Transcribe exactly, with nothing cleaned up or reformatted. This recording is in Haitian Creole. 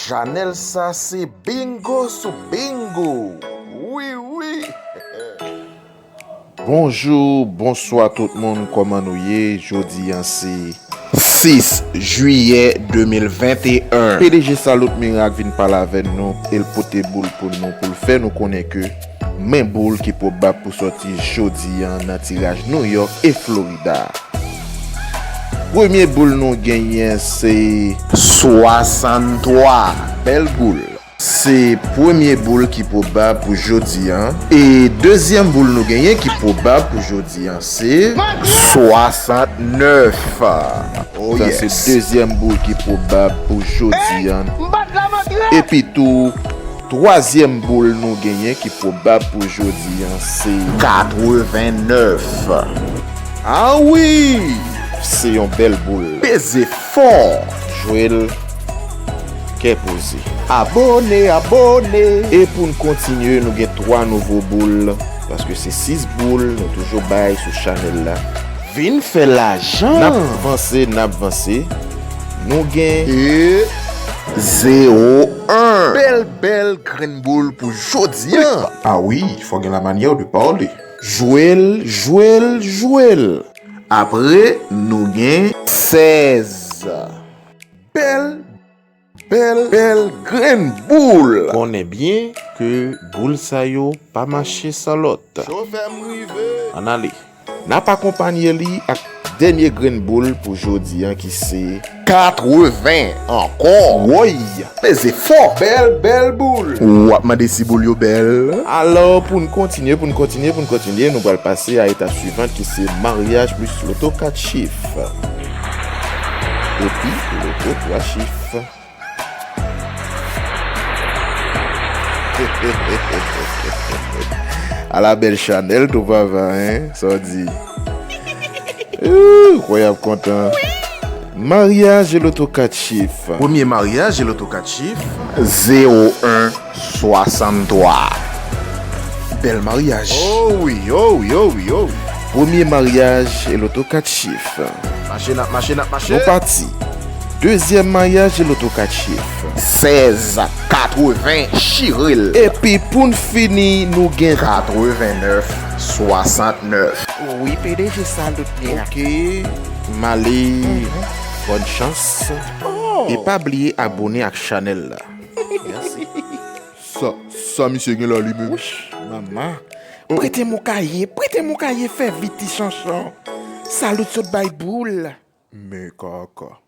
Chanèl sa se bingo sou bingo. Wi, wi. Bonjou, bonswa tout moun, kòman nou ye? Jodi a se sis jiyè de mil venteyen. P D G Salut Miracle vin pale avè nou, e l pote boul pou nou, pou l fè nou konnen ke men boul ki pwobab pou sòti jodi a nan tiraj New York e Florida. Premye boul nou genyen se swasanntwa. Bèl boul. Se premye boul ki pwobab pou jodi a. E dezyèm boul nou genyen ki pwobab pou jodi a se swasannnèf. Oh, sa se yes. Dezyèm boul ki pwobab pou jodi a. Epi tou, twazyèm boul nou genyen ki pwobab pou jodi a se katrevennèf. Ah wi! Se yon bèl boul. Peze fò. Jwe l kè poze. Abone, abone. E pou n kontinye, nou gen twa nouvo boul, paske se sis boul nou toujou bay sou chanèl la. Vin fè lajan. N ap vanse, n ap vanse. Nou gen e zewo en. Bèl, bèl grenn boul pou jodi a. Ah wi, fò gen la manyè de pale. Jwe l, jwe l, jwe l. Apre, nou gen sèz. Bèl, bèl, bèl grenn boul. Konnen byen ke boul sa yo pa mache san lòt. Chofè m rive. Ann ale. N ap akonpanye li ak dènye grenn boul pou jodi a ki se katreven ankò. Woy! Peze fò. Bèl, bèl boul. W ap mande si boul yo bèl. Alò, pou n kontinye, pou n kontinye, pou n kontinye, nou pral pase a etap swivan ki se maryaj plis loto kat chif. Epi loto twa chif. Ala bèl chanèl tou papa, en? Sa w di? Ooh, kwè y ap kontan. Maryaj e loto kat chif. Premye maryaj e loto kat chif. Zewo en swasanntwa. Bèl maryaj. Oh wi, oh wi, oh wi, oh wi. Premye maryaj e loto kat chif. Mache n ap mache, n ap mache. Nou pati. Dezyèm maryaj e loto kat chif. Sèz katreven, chire l. Epi pou n fini, nou gen katrevennèf swasantnèf. Wi, P D G Salut Miracle. Ok, m ale. Bòn chans. Oh. E pa bliye abone ak chanèl la. Mèsi. Sa, sa misye gen la li menm? Wouch, manman. Prete m yon kaye, prete m yon kaye, fè vit ti chanchon. Salut sot bay boul. Men kaka.